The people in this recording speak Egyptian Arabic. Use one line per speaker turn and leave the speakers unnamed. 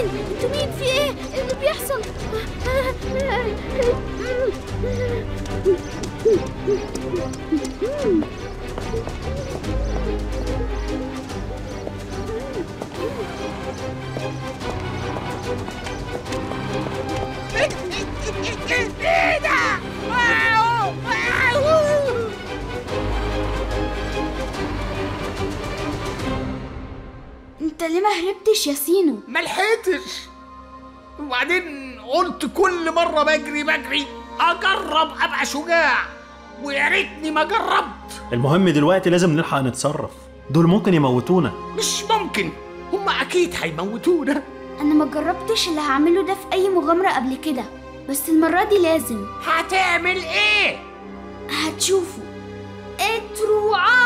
مين؟ انتوا مين؟ في ايه؟ ايه اللي بيحصل؟
ايه ده؟
انت ليه ما هربتش يا سينو؟
ما لحقتش، وبعدين قلت كل مرة بجري بجري اجرب ابقى شجاع، ويا ريتني ما جربت.
المهم دلوقتي لازم نلحق نتصرف، دول ممكن يموتونا.
مش ممكن، هما اكيد هيموتونا.
انا ما جربتش اللي هعمله ده في اي مغامرة قبل كده، بس المرة دي لازم.
هتعمل ايه؟
هتشوفوا. اتروعات.